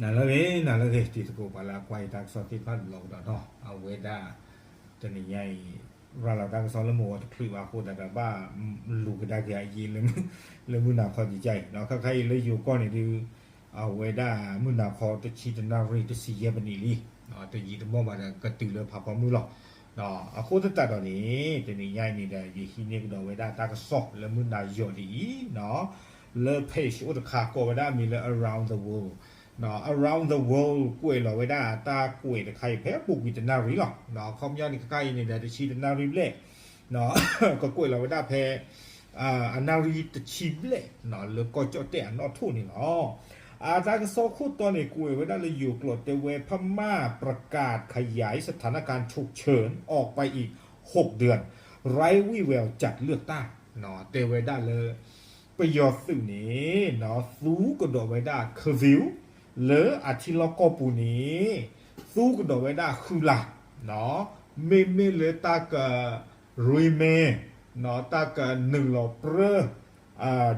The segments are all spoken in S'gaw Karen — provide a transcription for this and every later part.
နၤလၢအဂ့ၤ နၤလၢအဂ့ၤ တံၤသကိးပှၤလၢအကွၢ်ယတၢ်ကစီၣ်သ့ၣ်တဖၣ်တဘျီကဒီးနီၤ, အဝဲဒၣ် တနံၤညါအံၤ ရၤလီၤတၢ်ကစီၣ်လၢမုၢ်ဂီၤတချုးဘၣ်အဃိသတးဒီး ဘၣ်လူၤကဒါက့ၤအယ့လၢ လၢမုၢ်နၤခီကကါအံၤနီၤ, ခါခါအံၤလၢယိၤကီၢ်န့ၣ်ဒုး အဝဲဒၣ်မုၢ်နၤခီတဆံတနၣ်ရံၣ်တဆံယဲၢ်မံးနံးလံ, တယံာ်တမီၢ်ဘၣ်ဒီးကတုၤလၢဖးဖီမုၢ်လီၤ. အဃိသတးဒီးန့ၣ် တနံၤညါအံၤန့ၣ်ဒီး ယဟံးန့ၢ်ကဒီးဝဲဒၣ်တၢ်ကစီၣ်လၢမုၢ်နၤယိၤဒ်အံၤနီၤ, လၢ page အိၣ်တခါကိးဝဲဒၣ်အမံၤလၢ Around the World, Around the World ကွဲးလီၤဝဲဒၣ်တၢ်ကွဲးတခါအံၤဖဲအပူၤကွံာ်တနၣ်ရံၣ်လီၤ. အခီပညီန့ၣ် ခါခါအံၤန့ၣ်ဒီး တဆံတနၣ်ရံၣ်ဘျဲၣ် ကကွဲးလီၤဝဲဒၣ်ဖဲ အနၣ်ရံၣ်တဆံဘျဲၣ် လၢကီၢ်ကၠီၣ်တဲၣ်အနီၣ်ထိၣ်န့ၣ်လီၤ. အတၢ်ကစီၣ်ခိၣ်တီန့ၣ် ကွဲးဝဲဒၣ်လၢယိၤကျိာ်တဲဝဲ พม่าประกาศขยายสถานการณ์ฉุกเฉินออกไปอีก หกเดือน ไร้วี่แววจัดเลือกตั้ง တဲဝဲဒၣ်လၢ ပယီၤသုးန့ၣ် သူကဒီးဝဲဒၣ် curfew လၢအထံလီၢ်ကီၢ်ပူၤန့ၣ် သူကဒီးဝဲဒၣ်ဃုလါ, မ့မ့ၢ်လၢတၢ်က ရံမဲ တၢ်ကနုာ်လီၤ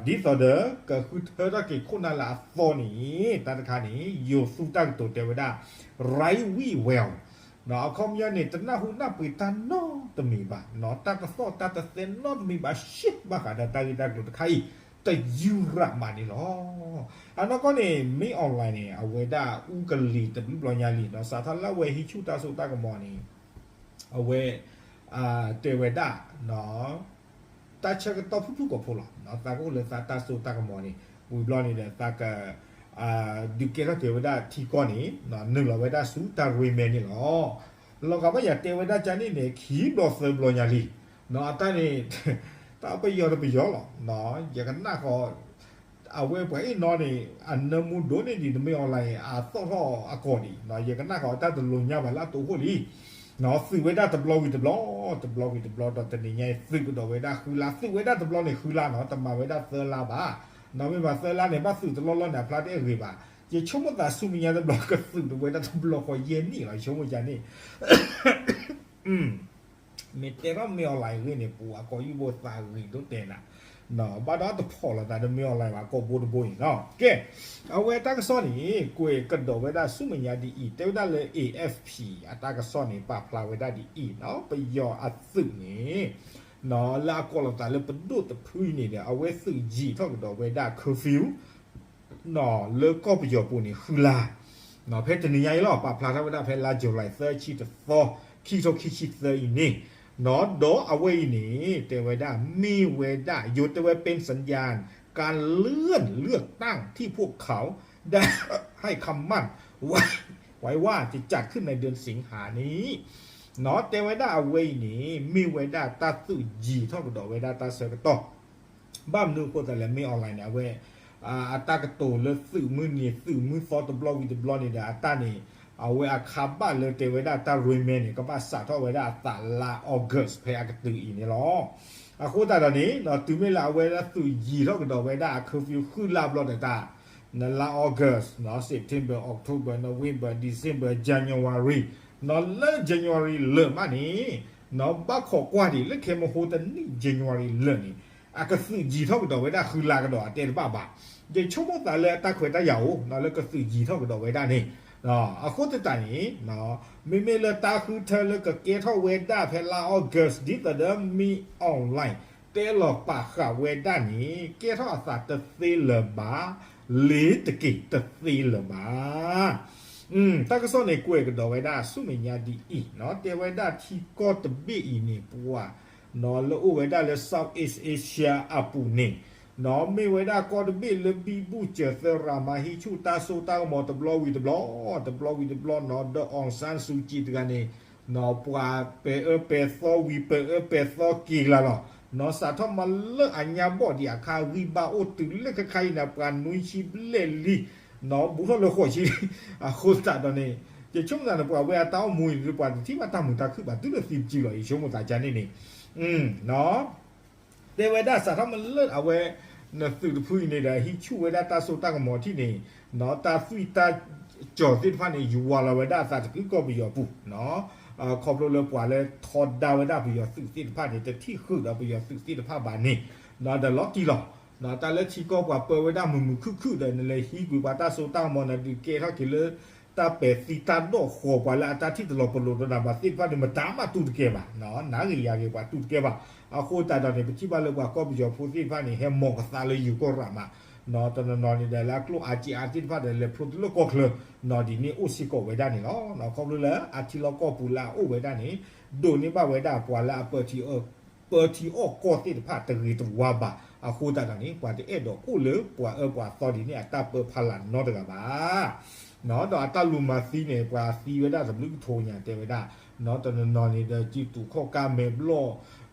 ပြၢ ဒ်သိးဒီး ကဃုထၢထီၣ်က့ၤခိၣ်နၢ်လၢအသီန့ၣ် တၢ်တခါန့ၣ် ယိၤသူတၢ်ကတိၤတဲဝဲဒၣ် ไร้วี่แวว အခီပညီန့ၣ် တနၢ်ဟူနၢ်ပှ့ၤတၢ်နီတမံၤဘၣ်, တၢ်ကသီၣ်တၢ်တသဲနီတမံၤဘၣ် ရှဲဘၣ်ဃးဒီးတၢ်ဂ့ၢ်တၢ်ကျိၤတခါအံၤ တယူးရးမးန့ၣ်လီၤ. အနီၢ်ကီၢ်န့ၣ် မ့ၢ် online န့ၣ် အဝဲဒၣ်အူကလံၤတဘျုးဘျီညါလံနီၤ, စးထီၣ်လၢအဝဲဟံးဆူၣ်တၢ်စိတၢ်ကမီၤန့ၣ် အဝဲ တဲဝဲဒၣ် တၢ်ဆၢကတီၢ်ဖုၣ်ဖုၣ်ကိာ်ဖိလီၤ. သးကအိၣ်လၢသးတၢ်စိတၢ်ကမီၤန့ၣ် ဝံၤဘျီန့ၣ်ဒီး သးက ဒုးကဲထီၣ်က့ၤဝဲဒၣ်ထံကီၢ်န့ၣ် နုာ်လီၤဝဲဒၣ်ဆူတၢ်ရံမဲန့ၣ်လီၤ. လီၤဂာ်ဘၣ်ယၤတဲဝဲဒၣ်ကန့ၣ်န့ၣ် ခံဘျီသၢဘျီညါလံ. အတၢ်န့ၣ် တၢ်ပယီၤတပယီၤလီၤ. ယကနၣ်ဃီ အဝဲပှၤအ့ၣ်နီၤန့ၣ် အနၢမူဒိၣ်န့ၢ်ဒံး နမ့ၢ် online အသီၣ်ထီၣ်အကီၢ်ဒံး, ယကနၣ်ဃီတၢ်တလိၤညါဘၣ်လၢအတိာ်အိၣ်လံ. သုးဝဲဒၣ်တဘျီဝံၤတဘျီ, တဘျီဝံၤတဘျီဒီး တနံၤညါအံၤ သုးကဒီးဝဲဒၣ်ဃုလါ, သုးဝဲဒၣ်တဘျီန့ၣ် ဃုလါနီၤ, တမၤဝဲဒၣ်သၢလါဘၣ်. မ့ၢ်ဘၣ်သၢလါန့ၣ် ဘၣ်သုးတလီၢ်လီၢ်န့ၣ် အဖျါတအဲၣ်ဂ့ၤဘၣ်. ယဆိကမိၣ်သးဆူမဲာ်ညါတဘျီ ကသုးတဝဲဒၣ်တဘျီဃီယဲၢ်နံၣ်လီၤ, ယဆိကမိၣ်ယၤန့ၣ် မ့ၢ်တဲထီၣ်မ့ၢ် online အဂ့ၢ်န့ၣ် ပှၤကိးယုၢ်ဘိသးဂ့ၤဒိၣ်တဲနၤ, ဘၣ်ဒီးတဖီၣ်လိာ်သးဒီးမ့ၢ် online ဘၣ်ကိးဘိတဘိအံၤနီၤ. ကဲ, အဝဲတၢ်ကစီၣ်န့ၣ် ကွဲးကဒီးဝဲဒၣ်ဆူမဲာ်ညါဒ်အံၤ, တဲဝဲဒၣ်လၢ A F P အတၢ်ကစီၣ်န့ၣ် ပာ်ဖျါဝဲဒၣ်ဒ်အံၤနီၤ, ပယီၤအသုးန့ၣ် လၢအကိးလိာ်သးလၢပဒိၣ်တဖုအံၤန့ၣ်ဒီး အဝဲသုးယံာ်ထီၣ်ကဒီးဝဲဒၣ် curfew လၢကီၢ်ပယီၤပူၤန့ၣ် ဃုလါ, ဖဲတနံၤညါအံၤလီၤ, ပာ်ဖျါထီၣ်ဝဲဒၣ်ဖဲလါ July သၢဆံတသီ, ခံကထိခံဆံသၢအံၤန့ၣ်, ဒီးအဝဲအံၤန့ၣ် တဲဝဲဒၣ် မ့ၢ်ဝဲဒၣ် ယိၤတဲဝဲ เป็นสัญญาณการเลื่อนเลือกตั้งที่พวกเขาได้ให้คำมั่น ไว้ว่าจะจัดขึ้นในเดือนสิงหานี้ တဲဝဲဒၣ်အဝဲအံၤန့ၣ် မ့ၢ်ဝဲဒၣ်တၢ်သုးယံာ်ထီၣ်ကဒီးဝဲဒၣ်တၢ်ဆၢကတီၢ် ဘၣ်မနုၤအဃိသတးလဲၣ် မ့ၢ် online န့ၣ် အဝဲ အတၢ်ကတိၤလၢသုးမုၢ်နံၤသုးမုၢ်သီတဘျီဝံၤတဘျီန့ၣ်ဒီး အတၢ်န့ၣ် အဝဲအခါဘၣ်လၢတဲဝဲဒၣ်တၢ်ရံမဲန့ၣ် ကဘၣ်စးထီၣ်ဝဲဒၣ်အသးလါ August ဖဲအကတုၤအံၤန့ၣ်လီၤ. အဃိသတးဒီးန့ၣ် တုၤမ့ၢ်လၢအဝဲဒၣ်သုးယံာ်ထီၣ်ကဒီးဝဲဒၣ်အ curfew ဃုလါဘျီဒီးတၢ် လါ August, September, October, November, December, January, လၢ January လၢာ်မးန့ၣ် ဘၣ်ခိးကွၢ်ဒံးလၢခဲမဟိတနံၣ် January လၢာ်န့ၣ် အကသုးယံာ်ထီၣ်ကဒီးဝဲဒၣ်ဃုလါကဒီးအတဲတဘၣ်ဘၣ်. ယဆိကမိၣ်သးလၢအတၢ်ခွဲးတၢ်ယာ်အိၣ် လၢကသုးယံာ်ထီၣ်ကဒီးဝဲဒၣ်န့ၣ် အဃိသတးန့ၣ် မ့မ့ၢ်လၢတၢ်ဃုထၢလၢကကဲထီၣ်ဝဲဒၣ်ဖဲလါ August ဒ်သိးဒီးမ့ၢ် online တဲလီၤပာ်ဃာ်ဝဲဒၣ်န့ၣ် ကဲထီၣ်အသးတသ့လၢၤဘၣ်, လ့ၤတက့ၤတသ့လၢၤဘၣ်. တၢ်ကစီၣ်န့ၣ်ကွဲးကဒီးဝဲဒၣ်ဆူမဲာ်ညါဒ်အံၤ, တဲဝဲဒၣ်ထံကီၢ်တဘ့ၣ်အံၤန့ၣ် ပှၤ လၢအိၣ်ဝဲဒၣ်လၢ Southeast Asia အပူၤန့ၣ် မ့ၢ်ဝဲဒၣ်ကီၢ်တဘ့ၣ်လၢဘံဘူၣ်စၢၤသၢရၤမၤဟံးဆူၣ်တၢ်စိတၢ်ကမီၤတဘျီဝံၤတဘျီ, တဘျီဝံၤတဘျီနီၤ, ဒီး အောင်ဆန်းစုကြည် တဂၤန့ၣ် ပှၤပဲာ်အၢပဲာ်သီဝံၤ ပဲာ်အၢပဲာ်သီက့ၤလၢ်လီၤ. နီၢ်စးထီၣ်မၤလၢအညါဘီၣ်ဒံးအခါ ဂံၢ်ဘါအိၣ်တုၤလၢခဲခါအံၤန့ၣ် ပှၤနွံဆံဘျဲၣ်လံ, နီၢ်ဘူးထီၣ်လၢဃိးဆံလံ. အဃိသတးဒီးန့ၣ် ယဆိကမိၣ်သးန့ၣ် ပှၤဝဲအတၢ်အိၣ်မူအံၤ ပှၤတထံၣ်ဘၣ်တၢ်မုာ်တၢ်ခုၣ်ဘၣ် တုၤလၢသံတစုလီၤ. ယဆိကမိၣ်သးကန့ၣ်န့ၣ် တဲဝဲဒၣ်စးထီၣ်မၤလၢအဝဲ နသုးတဖုအံၤန့ၣ်ဒီး ဟံးဆူၣ်ဝဲဒၣ်တၢ်စိတၢ်ကမီၤထံၣ်န့ၣ် တၢ်သွံၣ်တၢ်စီၤသ့ၣ်တဖၣ်န့ၣ် ယွၤလီၤဝဲဒၣ်အသးတကုးကီၢ်ပယီၤပူၤ, ခီဖျိလၢပှၤလၢထီဒါဝဲဒၣ်ပယီၤသုးသ့ၣ်တဖၣ်န့ၣ် တထံၣ်ဃုာ်ဒီးပယီၤသုးသ့ၣ်တဖၣ်ဘၣ်န့ၣ် ဒီးလီၤတံၢ်လီၤ. တၢ်လၢထံကီၢ်ပှၤပၢဝဲဒၣ်မုာ်မုာ်ခုၣ်ခုၣ်ဒီး နလဲၤဟံးကွံာ်ပှၤတၢ်စိတၢ်ကမီၤ နဒုးကဲထီၣ်က့ၤလၢ တၢ်ပဲာ်သံတၢ်ဒိၣ်ဃီၤ ပှၤလၢအတၢ်ထံၣ်တလီၤပလိာ်တနၤဘၣ်သ့ၣ်တဖၣ်န့ၣ် မတၤမးတူၢ်တကဲဘၣ်, နၤဂ့ၤယၤဂ့ၤပှၤတူၢ်တကဲဘၣ်. အဃိသတးဒီးန့ၣ် ပထံၣ်ဘၣ်လၢပှၤကီၢ်ပယီၤဖိသ့ၣ်တဖၣ်န့ၣ် ဟဲမိာ်ကသါလၢယိၤကီၢ်ရၤမး, တနီၤနီၤန့ၣ်ဒီးလၢအကျိၣ်အါစ့အါသ့ၣ်တဖၣ်ဒီး လဲၤဖျိတလၢကီၢ်ချၢ, ဒ်န့ၣ်အိၣ်စ့ၢ်ကီးဝဲဒၣ်န့ၣ်လီၤ. ခီဖျိလၢအထံလီၢ်ကီၢ်ပူၤလၢအအိၣ်ဝဲဒၣ်န့ၣ် ဒိးန့ၢ်ဘၣ်ဝဲဒၣ်ပှၤလၢအပၢထံ ပၢထံအီၣ်ကီၢ်သ့ၣ်တဖၣ်တဂ့ၤတဝါဘၣ်. အဃိသတးဒီးန့ၣ် ပှၤတအဲၣ်ဒိးအိၣ်လၢပှၤအၢပှၤသီဒ်န့ၣ် အတၢ်ပၢဖီလာ်နီတဂၤဘၣ်. ဒီးအတၢ်လူၤမၤသံန့ၣ် ပှၤသံဝဲဒၣ်တဘျုးကထိညါတဲဝဲဒၣ်, တနီၤနီၤန့ၣ်ဒီး စုတူာ်ခီၣ်ကါမဲာ်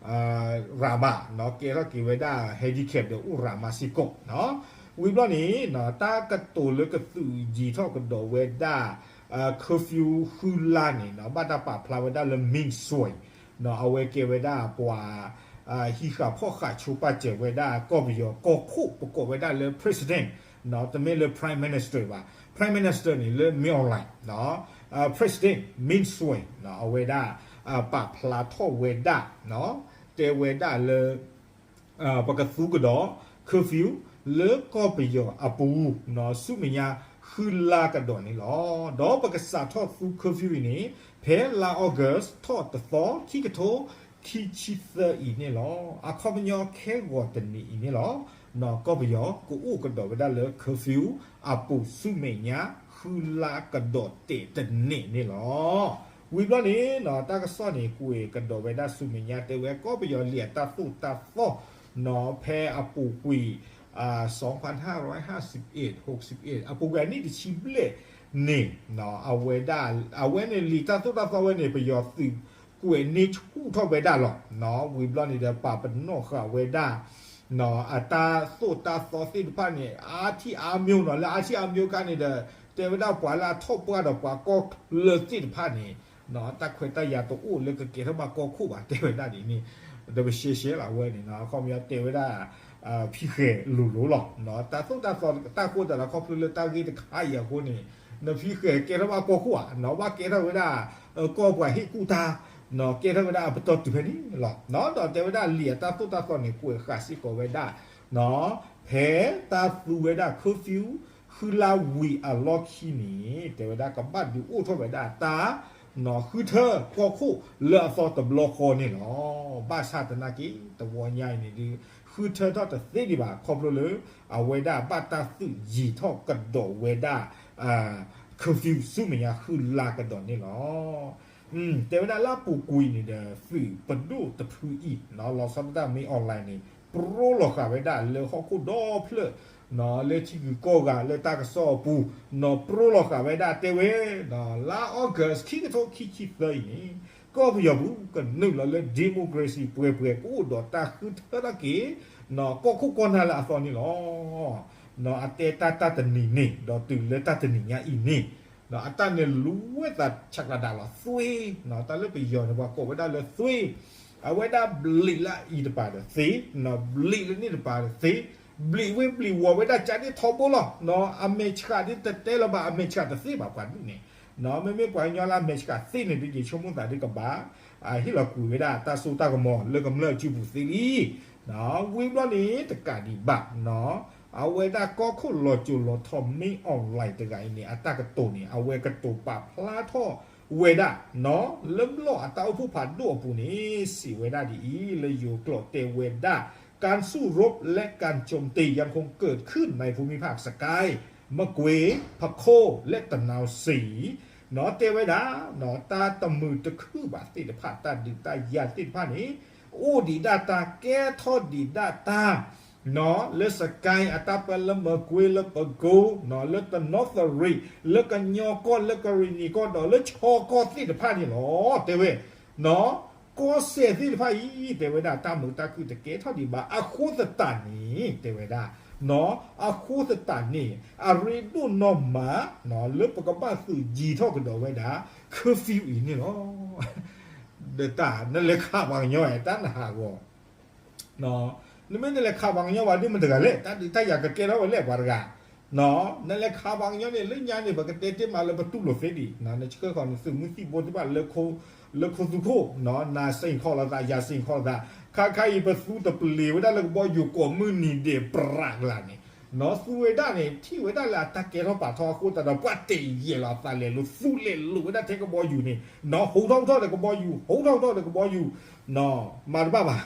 ဘျီၣ် ရၤမး, ကဲထီၣ်က့ၤဝဲဒၣ် handicap ဒီးအိၣ်ရၤမးစ့ၢ်ကီး. ဝံၤဘျီန့ၣ် တၢ်ကတိၤလၢကသုးယံၤထီၣ်ကဒီးဝဲဒၣ် curfew ဃုလါန့ၣ် ဘၣ်တၢ်ပာ်ဖျါဝဲဒၣ်လၢ Min Sway အဝဲကဲဝဲဒၣ်ပှၤ ဟံးဃာ်ဖီၣ်ဃာ်ဆိပာ်စၢၤဝဲဒၣ်ကီၢ်ပယီၤကီၢ်ခိၣ် ပကိးဝဲဒၣ်လၢ president, တမ့ၢ်လၢ prime minister ဘၣ်. Prime minister န့ၣ်လၢ Min Aung Hlaing, president Min Sway အဝဲဒၣ် ပာ်ဖျါထီၣ်ဝဲဒၣ် တဲဝဲဒၣ်လၢ ပကသူကဒီး curfew လၢကီၢ်ပယီၤအပူၤ ဆူမဲာ်ညါဃုလါကဒီးန့ၣ်လီၤ. ဒီးပကစးထီၣ်သူ curfew အံၤန့ၣ် ဖဲလါ August ထီၣ်တသီ ခံကထိခံဆံသၢအံၤန့ၣ်လီၤ. အခီပညီခဲဂီၤတနံၤအံၤန့ၣ်လီၤ. ကီၢ်ပယီၤကအိၣ်ကဒီးဝဲဒၣ်လၢ curfew အပူၤဆူမဲာ်ညါဃုလါကဒီးတဲာ်တန့ၢ်န့ၣ်လီၤ. ဝံၤဘျီန့ၣ် တၢ်ကစီၣ်န့ၣ် ကွဲးကဒီးဝဲဒၣ်ဆူမဲာ်ညါ တဲဝဲကီၢ်ပယီၤလံာ်အတၢ်သိၣ်တၢ်သီ ဖဲအပူၤကွံာ် စင်ဖၣ်ဟၣ်ရွဲၣ်ဟၣ်ဆံအ့း ဟိးဆံအ့း အပူၤကွံာ်အနံၣ်တဆံဘျဲၣ်န့ၣ် အဝဲဒၣ် အဝဲန့ၣ်လံာ်တၢ်သိၣ်တၢ်သီဝဲန့ၣ် ပယီၤသုးကွဲးန့ၢ်ဆူၣ်ထီၣ်ဝဲဒၣ်လီၤ. ဝံၤဘျီန့ၣ်ဒီး ပာ်ပနီၣ်ဃာ်ဝဲဒၣ် အတၢ်သိၣ်တၢ်သီသ့ၣ်တဖၣ်န့ၣ် အါထံၣ်အါမျိၤနီၤ လၢအါထံၣ်အါမျိၤခါန့ၣ်ဒီး တဲဝဲဒၣ်ပှၤလၢအထီၣ်ပှၢ်ဒီးပှၤကီၢ်ချၢသ့ၣ်တဖၣ်န့ၣ် တၢ်ခွဲးတၢ်ယာ်တအိၣ်လၢကကဲထီၣ်ဘၣ်ကီၢ်ခိၣ်ဘၣ် တဲဝဲဒၣ်ဒ်န့ၣ် ဒီးပရှဲရှဲလီၤအဝဲန့ၣ် အခီပညီတဲဝဲဒၣ် ဖံဃဲၤလိၤလိၤလီၤ. တၢ်သိၣ်တၢ်သီတၢ်ဃိသတးဒီး ခီဖျိလၢတၢ်ဂ့ၢ်တခါအံၤအဃိန့ၣ် နဖံဃဲၤကဲထီၣ်ဘၣ်ကီၢ်ခိၣ်ဧါ ဘၣ်ကဲထီၣ်ဝဲဒၣ် ကီၢ်ပှၤဟ့ၣ်ကူၣ်တၢ် ကဲထီၣ်ဝဲဒၣ်အပတီၢ်တုၤဖဲန့ၣ်လီၤ. ဒီးတဲဝဲဒၣ်လံာ်အတၢ်သိၣ်တၢ်သီန့ၣ် ကွဲးဃာ်စ့ၢ်ကီးဝဲဒၣ် ဖဲတၢ်သူဝဲဒၣ် curfew ဃုလါဝံၤအလီၢ်ခံန့ၣ် တဲဝဲဒၣ်ကဘၣ်ဒုးအိၣ်ထီၣ်ဝဲဒၣ်တၢ် ဃုထၢကီၢ်ခိၣ်လၢအသီတဘျီဃီန့ၣ်လီၤ. ဘၣ်ဆၣ်သနာ်က့ တဝီညါအံၤန့ၣ်ဒုး ဃုထၢထီၣ်တသ့ဒံးဘၣ် ခီဖျိလၢ အဝဲဒၣ်ဘၣ်တၢ်သုးယံၤထီၣ်ကဒီးဝဲဒၣ် curfew ဆူမဲာ်ညါဃုလါကဒီးန့ၣ်လီၤ. တဲဝဲဒၣ်လၢအပူၤကွံာ်န့ၣ်ဒီး သုးပဒိၣ်တဖုအံၤ လီၤဆီဒၣ်တၢ် Min Aung Hlaing န့ၣ် ပြိလီၤဃာ်ဝဲဒၣ်လၢဟီၣ်ခိၣ်ဒီဖျၢၣ် လၢထံဂုၤကီၢ်ဂၤလၢတၢ်ကစီၣ်အပူၤ ပြိလီၤဃာ်ဝဲဒၣ်တဲဝဲ လါ August ခံကထိခံဆံသၢအံၤန့ၣ် ကီၢ်ပယီၤပူၤကနုာ်လီၤလၢ democracy ပှဲၤပှဲၤ ကအိၣ်ဒီးတၢ်ဃုထၢထီၣ်က့ၤ ကီၢ်ခိၣ်ကီၢ်နၢ်လၢအသီန့ၣ်လီၤ. အတဲတၢ်တၢ်တနံၤန့ၣ် ဒီးတုၤလၢတၢ်တနံၤညါအံၤန့ၣ် အတၢ်န့ၣ်လူဝဲသးဆးကျးဒၣ်လီၤ သွ့, တၢ်လၢပယီၤန့ၣ် ပှၤကိးဝဲဒၣ်လၢသွ့, အဝဲဒၣ်ဘျံးလၢအံၤတပၤဒီးသ့, ဘျံးလၢန့ၣ်တပၤဒီးသ့, ဘျံးဝ့ဘျံးဝီၤဝဲဒၣ်ကန့ၣ်ထီဘိလီၤ. အမဲာ်ဆှးဒ်တတဲလၢၤဘၣ် အမဲာ်ဆှးတသ့ဘၣ်ပှၤဒ်န့ၣ်, မ့မ့ၢ်ပှၤကညီလၢအမဲာ်ဆှးသ့န့ၣ် ဒ်ယဆိကမိၣ်သးဒ်ကဘၣ် ဟ့ၣ်လီၤကွံာ်ဝဲဒၣ်တၢ်စိတၢ်ကမီၤလၢကမျၢၢ်အစုပူၤသ့လံ. ဝံၤဘျီန့ၣ်တကးဒံးဘၣ် အဝဲဒၣ်ကီၢ်ခိၣ်လီၤစိၤလီၤထီ Min Aung Hlaing တဂၤအံၤန့ၣ် အတၢ်ကတိၤန့ၣ် အဝဲကတိၤပာ်ဖျါထီၣ်ဝဲဒၣ် လၢဘျီၣ်အတၢ်အိၣ်ဖှိၣ်ဖးဒိၣ်အပူၤန့ၣ် စံးဝဲဒၣ်ဒ်အံၤ လၢယိၤကျိာ်တဲဝဲဒၣ် การสู้รบและการโจมตียังคงเกิดขึ้นในภูมิภาคสกาย มะเกวย พะโค่ และตะนาวศรี တဲဝဲဒၣ် တၢ်တမုာ်တခုၣ်ဘၣ်သ့ၣ်တဖၣ် တၢ်ဒုးတၢ်ယၤသ့ၣ်တဖၣ်န့ၣ် အိၣ်ဒံးဒၣ်တၢ်ကဲထီၣ်ဒံးဒၣ်တၢ် လၢစကဲ အတၢ်ပၢလၢမကွ့လၢပကိ လၢတနီသရံး လၢကညီကီၢ် လၢကရံၣ်နံၤကီၢ်ဒီး လၢခၠီကီၢ်သ့ၣ်တဖၣ်န့ၣ်လီၤ. တဲဝဲ ကီၢ်စဲၣ်သ့ၣ်တဖၣ်အံၤ တဲဝဲဒၣ် တၢ်မုာ်တၢ်ခုၣ်တကဲထီၣ်ဒံးဘၣ် အဃိသတးန့ၣ် တဲဝဲဒၣ် အဃိသတးန့ၣ် အရ့ဒိၣ်နီၢ်မး လၢပကဘၣ်သုးယံၤထီၣ်ကဒီးဝဲဒၣ် curfew အံၤန့ၣ်လီၤ. ဒီးတၢ်နလဲၤခးပှၤကညီ တၢ်နဟးဂီၤ နမ့ၢ်နလဲၤခးပှၤကညီဘၣ်ဒ်မတၤတဂၤလဲၣ် တၢ်ဒုးတၢ်ယၤကကဲထီၣ်ဝဲလဲၣ်ပှၤတဂၤ, နလဲၤခးပှၤကညီန့ၣ် လၢညါန့ၣ် ပကတဲတ့ၢ်မးလၢပတူၢ်လိာ်သ့ဒံး, နဆှၢဃီၤန့ၣ် သုးမုၢ်သံၣ်ဘိသ့ၣ်တဖၣ် လၢခိသူခိၣ်, နၤစ့ၢ်ကီးလိာ်သး ယၤစ့ၢ်ကီးလိာ်သး, ခါခါအံၤ ပသူတပျ့ၤဝဲဒၣ်လၢကဘီယူၤကိးမုၢ်နံၤဒဲး ပြးကလာ်န့ၣ်, နသူဝဲဒၣ်န့ၣ် ထံၣ်ဝဲဒၣ်လၢအတၢ်ကဲထီၣ်ပာ်ထီၣ်အဃိသတးဒီး ပှၤတယဲၢ်လီၤအသးလဲၤလိၤ သူလဲၤလိၤဝဲဒၣ်ထဲကဘီယူၤန့ၣ်, နဟိးထီၣ်ထီၣ်ဒီးကဘီယူၤ ဟိးထီၣ်ထီၣ်ဒီးကဘီယူၤ, နမၤတဘၣ်ဘၣ်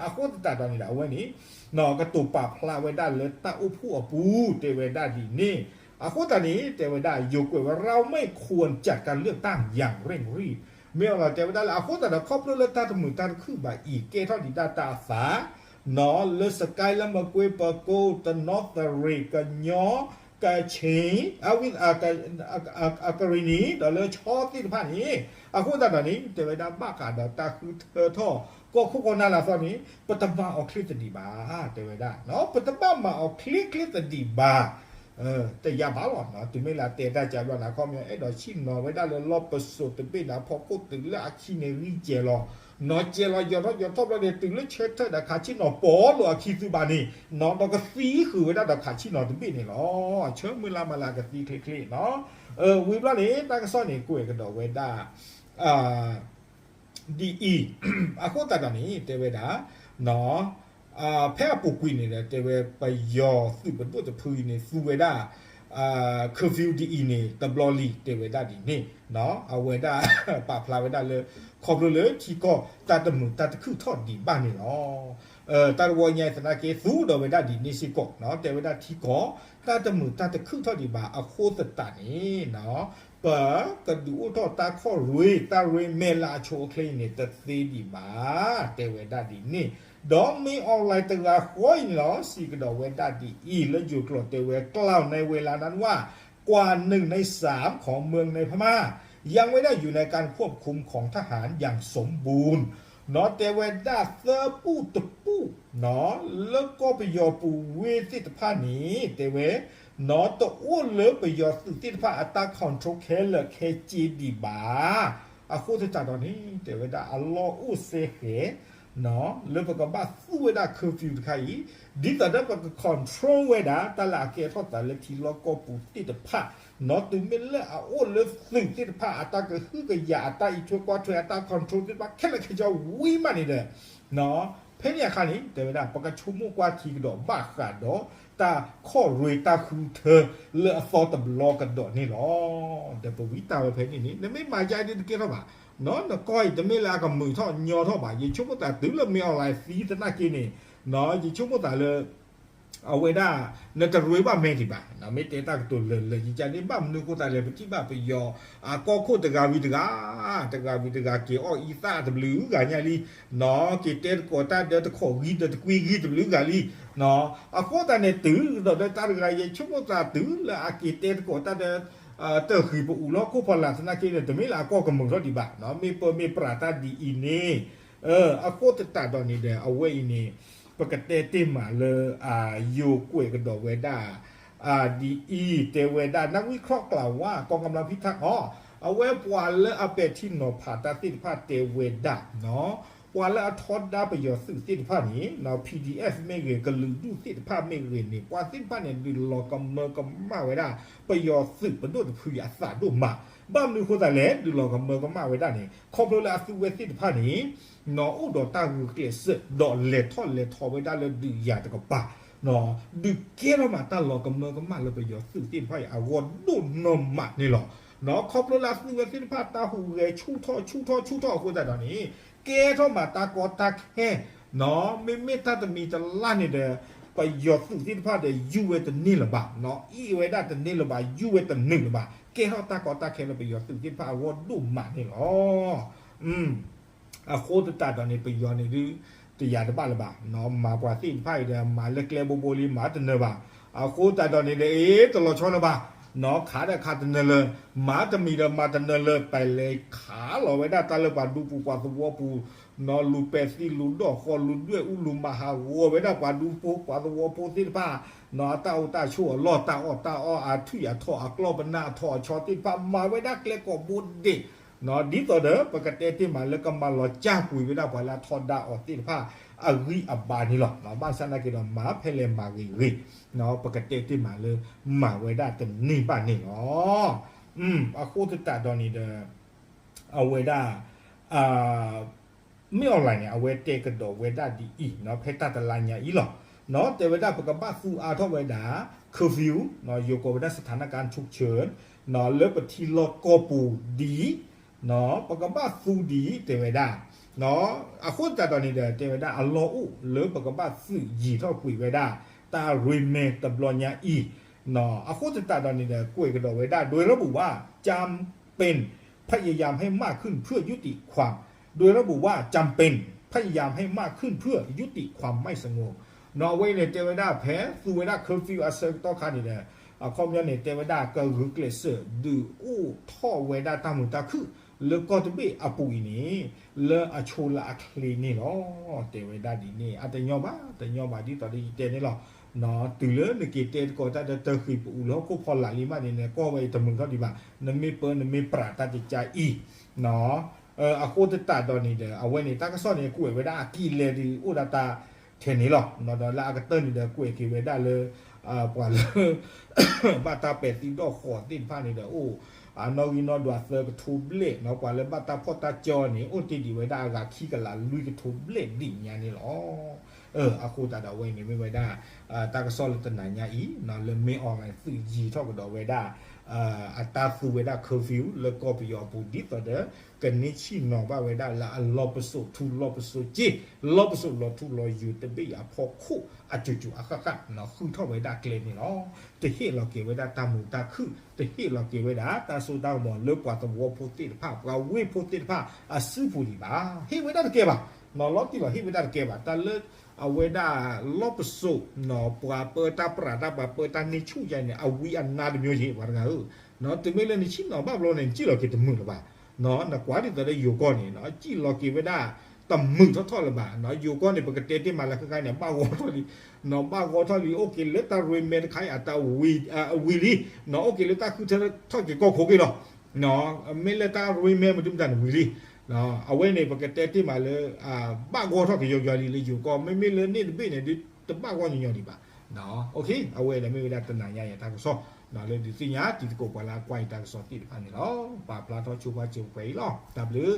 အဃိသတးဒီးန့ၣ်ဒီး အဝဲန့ၣ် ကတိၤပာ်ဖျါဝဲဒၣ်လၢတၢ်အိၣ်ဖှိၣ်အပူၤ တဲဝဲဒၣ်ဒ်န့ၣ်, အဃိသတးန့ၣ် တဲဝဲဒၣ် ယိၤကွဲးဝဲ เราไม่ควรจัดการเลือกตั้งอย่างเร่งรีบ မ့ၢ်အီၤလီၤ တဲဝဲဒၣ်လၢ အဃိသတးဒီးခီဖျိလၢတၢ်တမုာ်တၢ်တခုၣ်ဘၣ်အံၤ ကဲထီၣ်ဒံးဒၣ်တၢ်အသး နီၢ် လၢစကဲလၢမကွ့ ပကိ တနီသရံၣ် ကညီ ကခ့ၣ် အဝံ အကရံၣ်နံၣ် ဒီးလၢဆီသ့ၣ်တဖၣ်န့ၣ်, အဃိသတးဒီးန့ၣ် တဲဝဲဒၣ်ဘၣ်ဃးဒီးတၢ်ဃုထၢထီၣ် ကီၢ်ခိၣ်ကီၢ်နၢ်လၢအသီန့ၣ် ပတမၤအီၤချ့သဒံးဘၣ်, တဲဝဲဒၣ် ပတဘၣ်မၤအီၤချ့ချ့သဒံးဘၣ် တယၤဘၣ်လီၤ. တုၤမ့ၢ်လၢအတဲတၢ်ကဘျီန့ၣ် ခီပညီ အဲၣ်ဒိးဆ့ၣ်နီၤဝဲဒၣ်လၢလီၢ်ပစိာ်တဘ့ၣ်န့ၣ် အဖီခိၣ်တုၤလၢအခံန့ၣ်ဂံၢ်စဲၤလီၤ, နီၢ်စဲၤလီၤ ယီၤထီၣ်ယီၤထီၣ်ဘျီန့ၣ် တုၤလၢဆၢထၢၣ်ဒီးခးဆ့ၣ်နီၤ ပိာ်လိာ်အခံသုဘၣ်န့ၣ်, နီၢ်ဒီးကသံဃုာ်ဝဲဒၣ်ဒီးခးဆ့ၣ်နီၤတဘ့ၣ်န့ၣ်လီၤ. ဆၢမုၢ်လၢ်မၤလၢအကသံချ့ချ့နီၢ်, ဝံၤဘျီန့ၣ် တၢ်ကစီၣ်န့ၣ် ကွဲးကဒီးဝဲဒၣ် ဒ်အံၤ, အဃိသတးဒီးန့ၣ် တဲဝဲဒၣ် ဖဲအပူၤကွံာ်န့ၣ်ဒီး တဲဝဲ ပယီၤသုးပဒိၣ်တဖုအံၤန့ၣ် သူဝဲဒၣ် curfew ဒ်အံၤန့ၣ် တဘျီလံ တဲဝဲဒၣ်ဒ်န့ၣ်, အဝဲဒၣ် ပာ်ဖျါဝဲဒၣ်လၢ ခီဖျိလၢထံကီၢ်တၢ်တမုာ်တၢ်တခုၣ်ထီၣ်ဒံးဘၣ်န့ၣ်လီၤ. တၢ်တဝီညါအံၤသနာ်က့ သူဒီးဝဲဒၣ်ဒ်န့ၣ်စ့ၢ်ကီး, တဲဝဲဒၣ်ထံကီၢ် တၢ်တမုာ်တၢ်တခုၣ်ထီၣ်ဒံးဘၣ်အဃိသတးန့ၣ် ပကဒုးအိၣ်ထီၣ်တၢ်ခီၣ်ရ့ၣ် တၢ်ရ့မဲာ်လၢအဆိအချ့အံၤန့ၣ် တသ့ဒံးဘၣ်, တဲဝဲဒၣ်ဒ်န့ၣ်, ဒီးမ့ၢ်အီၤလဲၤတဂၤဃီအံၤန့ၣ်လီၤ စံးကဒီးဝဲဒၣ်ဒ်အံၤ လၢယိၤကျိာ်တဲဝဲ กล่าวในเวลานั้นว่า กว่าหนึ่งในสามของเมืองในพม่า ยังไม่ได้อยู่ในการควบคุมของทหารอย่างสมบูรณ์ နီၢ်တဲဝဲဒၣ်သၢပူၣ်တပူၣ် နီၢ် လၢကီၢ်ပယီၤပူၤဝ့ၢ်သ့ၣ်တဖၣ်န့ၣ် တဲဝဲ နီၢ်တအိၣ်လၢပယီၤသုးသ့ၣ်တဖၣ်အတၢ် control ခဲလၢာ်ခဲဆ့ဒံးဘၣ်, အဃိသတးဒီးန့ၣ် တဲဝဲဒၣ်အလီၢ်အိၣ်စဲဃဲၤ နီၢ် လၢပကဘၣ်သူဝဲဒၣ် curfew တခါအံၤ ဒ်သိးဒီးပက control ဝဲဒၣ် တၢ်လၢအကဲထီၣ်သးလၢထံလီၢ်ကီၢ်ပူၤသ့ၣ်တဖၣ်, နီၢ် တုၤမ့ၢ်လၢအအိၣ်လၢသုးသ့ၣ်တဖၣ် အတၢ်ကဟုကယာ် အတၢ်အံးထွဲကွၢ်ထွဲ အတၢ် control သ့ၣ်တဖၣ် ခဲလၢာ်ခဲဆ့ဝံၤမးန့ၣ်ဒီး နီၢ် ဖဲန့ၣ်အခါန့ၣ် တဲဝဲဒၣ် ပကဆိကမိၣ်ကွၢ်ထံကဒီးဘၣ်ဃးဒီး တၢ်ခီၣ်ရ့ၣ်တၢ်ဃုထၢလၢအသီတဘျီကဒီးန့ၣ်လီၤ. ဒီးပဝံတၢ်ဝဲဖဲန့ၣ်န့ၣ် နမ့ၢ်မၤယါဒ်တကဲထီၣ်ဘၣ်, နီၢ် နကီၢ်အံၤတမ့ၢ်လၢအကမုာ်ထီၣ်ညီထီၣ်ဘၣ်, ယဆိကမိၣ်သးတုၤလၢမ့ၢ်အီၤလဲၤသံသနာ်က့န့ၣ်, နီၢ် ယဆိကမိၣ်သးလၢ အဝဲဒၣ် နတရ့ဘၣ်မဲာ်ဒံးဘၣ်, မ့ၢ်တဲတၢ်ကတိၤလၢာ်လၢာ်ယကန့ၣ် ဘၣ်မနုၤအဃိသတးလဲၣ် ပထံၣ်ဘၣ်ပယီၤ အကီၢ်ခိၣ်တဂၤဝံၤတဂၤ, တဂၤဝံၤတဂၤက့ၤအီၣ်အံသၣ်တဘျုးဂၤညါလံ, နီၢ် က့ၤတဲသကိးတၢ်ဒီးတခီၣ်ဂံၢ်ဒီးတကွံဂံၢ်တဘျုးဂၤလံ, နီၢ် အဃိသတးန့ၣ်တုၤဒီးဒီးတၢ်တဂၤ ယဆိကမိၣ်သးတုၤလၢအက့ၤတဲသကိးတၢ်ဒီး တၢ်ဃံၤပအူးလီၢ်ခိၣ်ဖီလာ်သနာ်က့န့ၣ် တမ့ၢ်လၢအကီၢ်ကမုာ်ထီၣ်ဒံးဘၣ်, နီၢ် မ့ၢ်ပၢမ့ၢ်ပြးတၢ်ဒ်အံၤန့ၣ်, အဃိသတးဒီးန့ၣ်ဒီး အဝဲအံၤန့ၣ် ပကတဲတ့ၢ်မးလၢ ယိၤကွဲးကဒီးဝဲဒၣ် ဒ်အံၤ တဲဝဲဒၣ် นักวิเคราะห์กล่าวว่า กองกำลังพิทักษ์ အီၤ အဝဲပှၤလၢအပဲာ်ထံနီၤဖးတၢ်သ့ၣ်တဖၣ်တဲဝဲဒၣ် နီၢ် ပှၤလၢအထီဒါပယီၤသုးသ့ၣ်တဖၣ်န့ၣ် နီၢ် PDF မ့ၢ်ဂ့ၤ ကလုာ်ဒူၣ်သ့ၣ်တဖၣ်မ့ၢ်ဂ့ၤန့ၣ် ပှၤသ့ၣ်တဖၣ်န့ၣ် ဒုးလီၤကမၢကမၣ်ဝဲဒၣ် ပယီၤသုးပဒိၣ်တဖုအံၤအသးဒိၣ်မး, ဘၣ်မနုၤအဃိသတးလဲၣ် ဒုးလီၤကမၢကမၣ်ဝဲဒၣ်န့ၣ် ခီဖျိလၢအသုးဝဲသ့ၣ်တဖၣ်န့ၣ် နီၢ် အိၣ်ဒီးတၢ်ဂုာ်ကျဲးစၢး ဒီးလဲၤထီၣ်လဲၤထီဝဲဒၣ်လၢဒုးယၤတကပၤ, နီၢ် ဒုးကဲထီၣ်မးတၢ်လီၤကမၢကမၣ်လၢပယီၤသုးသ့ၣ်တဖၣ်အံၤ အဂီၢ်ဒိၣ်နီၢ်မးန့ၣ်လီၤ. နီၢ် ခီဖျိလၢအသုးဝဲသ့ၣ်တဖၣ်တၢ်ဟူးဂဲၤဆူၣ်ထီၣ်ဆူၣ်ထီၣ်ဆူၣ်ထီၣ်အဃိသတးဒီးန့ၣ် ကဲထီၣ်မးတၢ်ကီတၢ်ခဲ, နီၢ် မ့မ့ၢ်တၢ်တမံၤတလၢ်န့ၣ်ဒီး ပယီၤသုးသ့ၣ်တဖၣ်ဒီးယူၢ်ဝဲတန့ၢ်လၢၤဘၣ်, နီၢ် အ့ၣ်ဝဲဒၣ်တန့ၢ်လၢၤဘၣ် ယူၢ်ဝဲတန့ၢ်လၢၤဘၣ်, ကဲထီၣ်တၢ်ကီတၢ်ခဲလၢပယီၤသုးသ့ၣ်တဖၣ်အဂီၢ်ဒိၣ်မးန့ၣ်လီၤ. အဃိသတးဒီးန့ၣ် ပယီၤန့ၣ်ဒုး တယၤတဘၣ်လၢၤဘၣ်, နီၢ် မၤပှၤသ့ၣ်တဖၣ်အံၤဒီး မၤလၢကျဲဘိဘိလံ မၤတနၢၤဘၣ်, အဃိသတးဒီးန့ၣ်ဒီး အ့ တလီၤဆီလၢၤဘၣ်, နီၢ် ခးဒီးခးတနၢၤလၢၤ, မၤတမံၤဒီးမၤတနၢၤလၢၤ, ပလဲၤခးလီၤဝဲဒၣ်တၢ်လၢပှၤဒူပူၤပှၤသဝီပူၤ, နီၢ် လူၤပဲာ်သံလူၤဒီၣ်ဃီ လူၤဒွဲၣ်အူလူၤမၤဟးဂီၤဝဲဒၣ်ပှၤဒူဖိပှၤသဝီဖိသ့ၣ်တဖၣ်, နီၢ် အတၢ်အိၣ်တၢ်ဆိးအလီၢ် တၢ်အီၣ်တၢ်အီ အထွံၣ်အထီၣ်အကျီၢ်ပနၢ်အထီၣ်အဆီသ့ၣ်တဖၣ် မၤဝဲဒၣ်ကျဲကိးဘိဒ့ၣ်, နီၢ် ဒ်သိးဒီး ပကတဲတ့ၢ်မးလၢကမၤလီၤစၢ်ကွံာ်ဝဲဒၣ်ပှၤလၢအထီဒါအီၤသ့ၣ်တဖၣ်, အဂံၢ်အဘါန့ၣ်လီၤ. ဘၣ်ဆၣ်သနာ်က့ဒီး မၤဖဲလဲၣ်မၤဂ့ၤဂ့ၤ, ပကတဲတ့ၢ်မးလၢ မၤဝဲဒၣ်တန့ၢ်ဘၣ်န့ၣ်လီၤ. အဃိသတးဒီးန့ၣ်ဒီး အဝဲဒၣ် မ့ၢ်အီၣ်လဲၣ်န့ၣ် အဝဲတဲကဒီးဝဲဒၣ်ဒ်အံၤ ဖဲတၢ်တလါညါအံၤလီၤ. တဲဝဲဒၣ်ပကဘၣ်သူအါထီၣ်ဝဲဒၣ် curfew, ယိၤကိးဝဲဒၣ် สถานการณ์ฉุกเฉิน လၢပထံလီၢ်ကီၢ်ပူၤဒ်အံၤ, ပကဘၣ်သူဒ်အံၤ တဲဝဲဒၣ်. အဃိသတးဒီးန့ၣ်ဒီး တဲဝဲဒၣ်အလီၢ်အိၣ်လၢပကဘၣ်သုးယံၤထီၣ်ကွံာ်ဝဲဒၣ် တၢ်ရ့မဲတဘျီညါအံၤ. အဃိသတးဒီးန့ၣ်ဒီး ကွဲးကဒီးဝဲဒၣ် โดยระบุว่า จำเป็น พยายามให้มากขึ้นเพื่อยุติความ โดยระบุว่า จำเป็น พยายามให้มากขึ้นเพื่อยุติความไม่สงบ အဝဲန့ၣ်တဲဝဲဒၣ်ဖဲသူဝဲဒၣ် curfew အဆၢကတီၢ်ခါန့ၣ်ဒီး အခီပညီန့ၣ် တဲဝဲဒၣ်ကဂုာ်ကျဲးစၢးဒုးအိၣ်ထီၣ်ဝဲဒၣ်တၢ်မုာ်တၢ်ခုၣ်လၢကီၢ်တဘ့ၣ်အပူၤအံၤန့ၣ် လၢအဆိလၢအချ့န့ၣ်လီၤ. တဲဝဲဒၣ်ဒ်န့ၣ် အတညီဘၣ် တညီဘၣ်ဒ်သိးဒီးယတဲန့ၣ်လီၤ. တုၤလၢနက့ၤတဲသကိးတၢ်ဒီးတၢ်ဃံၤပအူလၢဟီၣ်ခိၣ်ဖီလာ်လံမးန့ၣ် နကွၢ်ဝဲအံၤတမုာ်ထီၣ်ဒံးဘၣ်. နမ့ၢ်ပၢနမ့ၢ်ပြးတၢ်ကကါအံၤ အဃိသတးဒီးန့ၣ်ဒီး အဝဲန့ၣ်တၢ်ကစီၣ်န့ၣ် ကွဲးဝဲဒၣ်အကံၢ်လဲၢ်ဒုးအိၣ်ဒၣ်တၢ်ထဲန့ၣ်လီၤ. ဒီးလၢအကတၢၢ်န့ၣ်ဒီး ကွဲးက့ၤဝဲဒၣ်လၢ ပှၤလၢ ဘၣ်တၢ်ပဲာ်သံဒီၣ်ဃီၤသ့ၣ်တဖၣ်န့ၣ်ဒီး အိၣ်အနီၣ်ဂံၢ်နီၣ်ဒွးသၢကထိဘျဲၣ်, ပှၤလၢဘၣ်တၢ်ဖီၣ်တၢ်ကၠီန့ၣ် အိၣ်တ့ၢ်ဒံးဝဲဒၣ်အဂၤခံကလးလွံၢ်ကထိဘျဲၣ်ဒံးညါန့ၣ်လီၤ. အဃိသတးဒီးအဝဲန့ၣ်မ့ၢ်ဝဲဒၣ် တၢ်ကစီၣ်လၢတနၤညါအံၤ လၢမ့ၢ်အီၣ်လဲၣ်သုးယံၤထီၣ်ကဒီးဝဲဒၣ် အတၢ်သူဝဲဒၣ် curfew လၢကီၢ်ပယီၤအပူၤ ဒ်သိးဒီး ကန့ၢ်ဆ့ၣ်နီၤဘၣ်ဝဲဒၣ်လၢအလီၢ်ပစိာ်ထူလီၢ်ပစိာ်စ့ လီၢ်ပစိာ်လီၤထူလီၤယိာ်တဘ့ၣ်အဖီခိၣ် အစိၤစိၤအဃၣ်ဃၣ် ဃုထီၣ်ဝဲဒၣ်ကျဲန့ၣ်လီၤ. တဟ့ၣ်လီၤက့ၤဝဲဒၣ်တၢ်မုာ်တၢ်ခုၣ် တဟ့ၣ်လီၤက့ၤဝဲဒၣ်တၢ်စိတၢ်ကမီၤလၢပှၤသဝီဖိသ့ၣ်တဖၣ် ပှၤဝ့ၢ်ဖိသ့ၣ်တဖၣ်အစုပူၤဒံးဘၣ်. ဟ့ၣ်ဝဲဒၣ်တကဲဘၣ်. လီၤတံၢ်လီၤဟ့ၣ်ဝဲဒၣ်တကဲဘၣ် တၢ်လၢ အဝဲဒၣ်လီၢ်ပစိာ် ပှၤပၢတၢ်ပြးတၢ် ပှၤပၢတၢ်န့ၢ်ဆူၣ်ယါန့ၣ် အဝံအနါတမံၤယဲၢ် ပှၤတဂၤဧၢ, တုၤမ့ၢ်လၢနဆ့ၣ်နီၤဘၣ်ဘျီန့ၣ် နစံၣ်လီၤက့ၤတမုာ်လၢၤဘၣ်. နကွၢ်ဒ်သိးလၢယိၤကီၢ်န့ၣ် စံၣ်လီၤက့ၤဝဲဒၣ် တမုာ်ထီၣ်ထီၣ်လၢၤဘၣ်. ယိၤကီၢ်န့ၣ် ပကတဲတ့ၢ်မးလၢခဲခါန့ၣ် ဘၣ်ဂီၢ်ထီၣ်လံ ဘၣ်ဂီၢ်ထီၣ်လံ အိၣ်က့ၤလၢတၢ်ရ့မဲတခါအံၤအတၢ်ဝံၤလံ, အိၣ်က့ၤလၢတၢ်ဃုထၢထီၣ်က့ၤကီၢ်ခိၣ်က့ၤလီၤ. မ့ၢ်လၢတၢ်ရ့မဲမဒုမတၤန့ၣ်ဝံၤလံ. အဝဲန့ၣ် ပကတဲတ့ၢ်မးလၢ ဘၣ်ဂီၢ်ထီၣ်က့ၤယီၤယီၤလံလၢယိၤကီၢ် မ့မ့ၢ်လၢန့ၣ်တဘ့ၣ်န့ၣ် ဒုးတဘၣ်ဂီၢ်ညီညီဒံးဘၣ်. အဝဲန့ၣ်မ့ၢ်ဝဲဒၣ်တနၤညါအံၤတၢ်ကစီၣ် လၢဒုးသ့ၣ်ညါတံၤသကိးပှၤလၢအကွၢ်အံၤတၢ်ကစီၣ်သ့ၣ်တဖၣ်န့ၣ်လီၤ. ပာ်ဖျါထီၣ်ဆိပာ်စၢၤပှဲၤအံၤလီၤ. တၢ်ဘျုး